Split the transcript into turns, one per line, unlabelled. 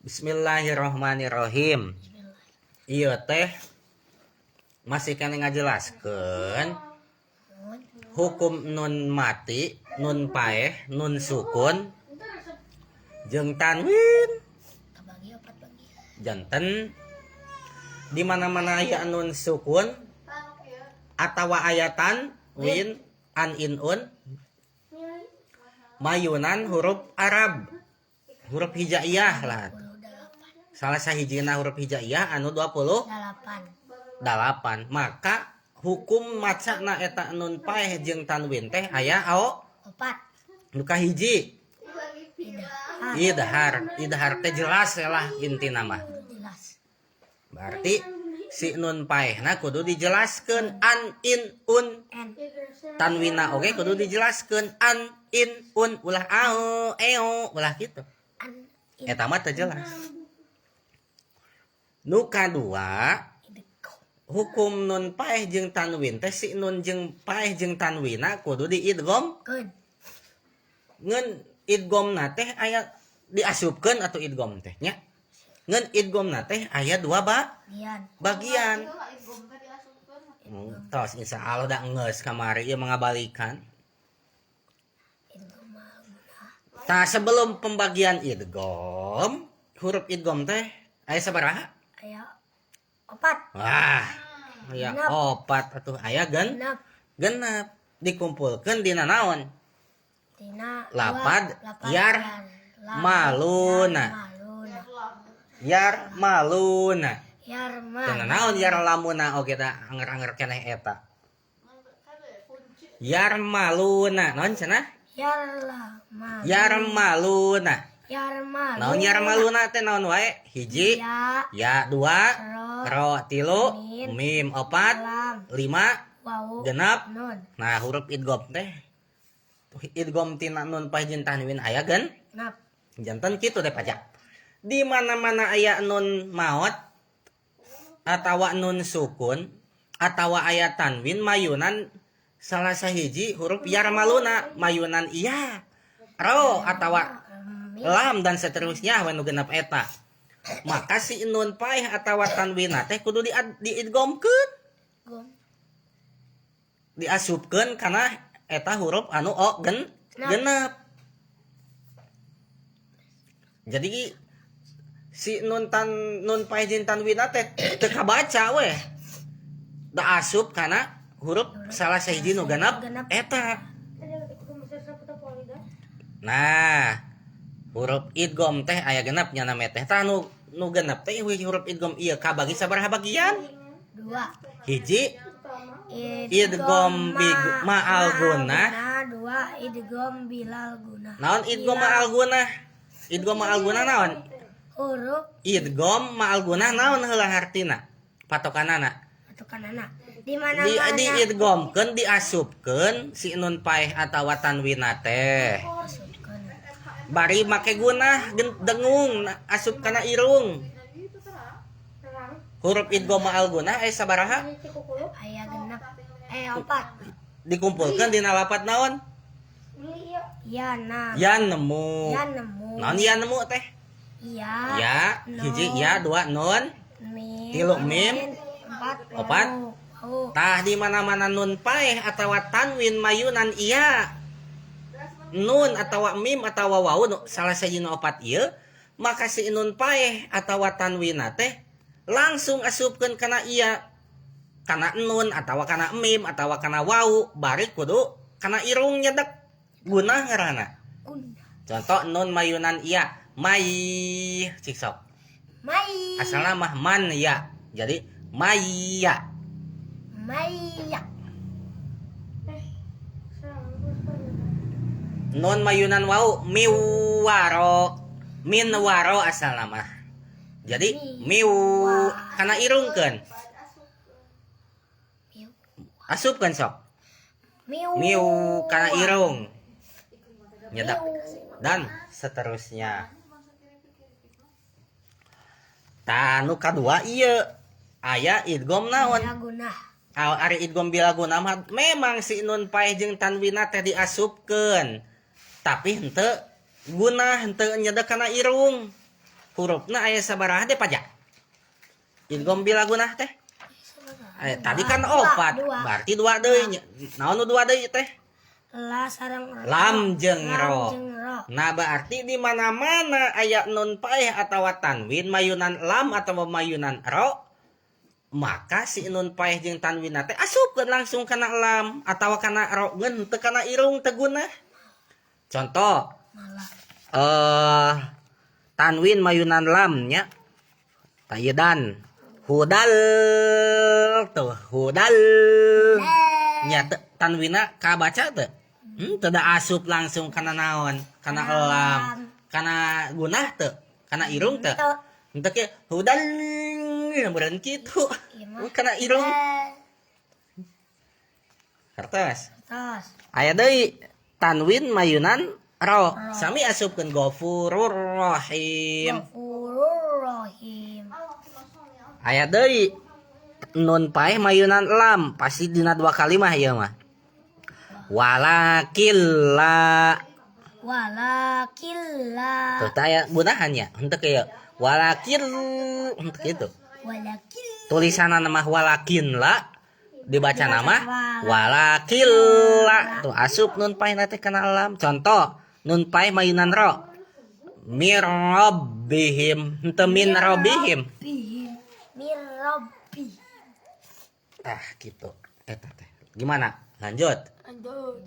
Bismillahirrahmanirrahim. Ieu teh masih keneh ngajelaskeun hukum nun mati, nun paeh, nun sukun jeung tanwin.
Kabagi opat bagian.
Janten di mana-mana aya nun sukun atawa aya tanwin an in un mayunan huruf Arab, huruf hijaiyah lah.
28.
Salah sahijina huruf hijaiyah anu 28.
8.
Maka hukum macana eta nun paeh jeung tanwin teh aya ao
Opat.
Nu kahiji
Idhar.
Idhar. Idhar teh jelas lah intina mah.
Jelas.
Berarti si nun paehna kudu dijelaskeun an in un.
N.
Tanwina oge kudu dijelaskeun an in un, ulah ao eo, ulah kitu.
An in.
Eta mah teu jelas. Nu kadua,
Idgham.
Hukum nun paeh jeung tanwin teh si nun jeung paeh jeung tanwina kudu diidgham.
Keun.
Ngan idghamna teh aya diasupkeun atau idgham teh nya. Ngan idghamna teh aya dua
Bagian.
Bagian. Tos insya Allah da geus kamari ieu mangabalikan.
Idgham guna.
Tah, sebelum pembagian idgham, huruf idgham teh aya sabaraha?
Aya opat.
Wah, aya
Genep.
opat atuh, aya
Genep.
genep dikumpulkeun dina naon?
Tina
Lapad,
dua, lapad
yar,
lam,
maluna.
Maluna.
Yar maluna.
Yar
Cenah
maluna.
Naon yar lamuna oge da anger-anger keneh eta. Yar maluna naon cenah?
Yar lama.
Yar maluna.
Yar maluna.
Naon yar maluna teh naon wae? Hiji,
Ya.
ya dua,
Ro.
ro tilu,
Mim.
mim opat,
Lam.
lima,
Wawu.
genep.
Nun.
Nah, huruf idgham teh idgham tina nun paeh jeung tanwin aya gen
Genep.
Janten kitu teh pajak. Di mana-mana aya nun maot atawa nun sukun atawa aya tanwin mayunan salah sahiji huruf yarmaluna, mayunan iya ro atawa
Mim.
lam dan seterusnya we nu genep eta. Maka si nun paeh atawa tanwina teh kudu diidghamkeun,
Gom.
diasupkeun kana eta huruf anu o
Genep.
genep. Jadi si nun tan nun paeh jeung tanwina teh teu kabaca weh. Da asup kana huruf salah sahiji nu genep
Genep.
eta. Nah, huruf idgham teh aya genep nya name teh. Tah nu nu genep teh huruf idgham ieu kabagi sabaraha bagian?
Dua.
Hiji Idgham ma'al gunah.
Dua idgham bilal gunah.
Naon idgham ma'al gunah? Idgham ma'al gunah naon?
Huruf
Idgham ma'al gunah naon heula hartina? Patokanana.
Patokanana. Di mana
Di
mana
diidghamkeun, diasupkeun si nun paeh atawa tanwina teh.
Asupkeun.
Bari make gunah dengung asup kana irung. Huruf idgham ma'al gunah aya sabaraha?
Aya genep. Opat.
Dikumpulkeun dina lapat naon?
Ya na.
Ya nemu.
Ya nemu.
Naon ya nemu teh?
Ya.
Ya, hiji ya, dua nun,
Mim.
tilu mim,
Empat.
opat.
Wawu.
Tah di mana-mana nun paeh atawa tanwin mayunan iya nun atawa mim atawa wawu nu salah sahiji nu opat ieu, maka si nun paeh atawa tanwina teh langsung asupkeun kana iya, kana nun atawa kana mim atawa kana wawu, bari kudu kana irung nyedek, gunah ngaranna.
Gunah.
Contoh nun mayunan iya, mai cik sok.
Mai.
Asalna mah man ya, jadi maya.
Maya.
Nun mayunan wau, miwaro, min waro asalna mah, jadi miu kana irungkeun.
Miu.
Asupkeun sok.
Miu.
Miu kana irung nyedak dan seterusnya. Tah, nu kadua ieu aya idgham naon?
Bila gunah.
Ari idgham bila gunah mah memang si nun paeh jeung tanwina teh diasupkeun, tapi henteu gunah, henteu nyedek kana irung. Hurufna aya sabaraha deh pajak? Idgham bila gunah teh. Tadi kan
Dua,
opat,
dua.
Berarti dua deui nya. Naon nu dua deui teh?
La sareng ro.
Lam jeung
Lam
ro.
jeung ro.
Nah, berarti di mana-mana aya nun paeh atau tanwin mayunan lam atau mayunan ro, maka si nun paeh jeung tanwin teh asupkeun langsung kana lam atau kana ro, ngeun teu kana irung teu guna. Contoh,
Malah.
Tanwin mayunan lam nya. Tayedan hudal tuh, hudal nya teu, tanwina kabaca teu? Teu da asup langsung kana naon? Kana lam. Kana gunah teu? Kana irung teu?
Teu.
Henteu ke hudal meureun kitu.
Ieu mah.
Kana irung. Kertas.
Tos.
Aya deui tanwin mayunan ro. Sami asupkeun Ghafurur Rahim.
Ghafurur Rahim.
Aya deui nun paeh mayunan lam, pasti dina dua kalimah ieu mah. Walakilla.
Walakilla.
Tuh tah aya gunahannya, henteu kieu. Walakil henteu kitu.
Walakil.
Tulisanna mah walakin la, dibaca nama walakilla. Tuh asup nun paeh teh kana lam. Contoh nun paeh mayunan ro. Mir rabbihim, henteu min rabbihim.
Bihim. Mirabbi.
Ah gitu. Eta teh. Gimana? Lanjut.
Lanjut.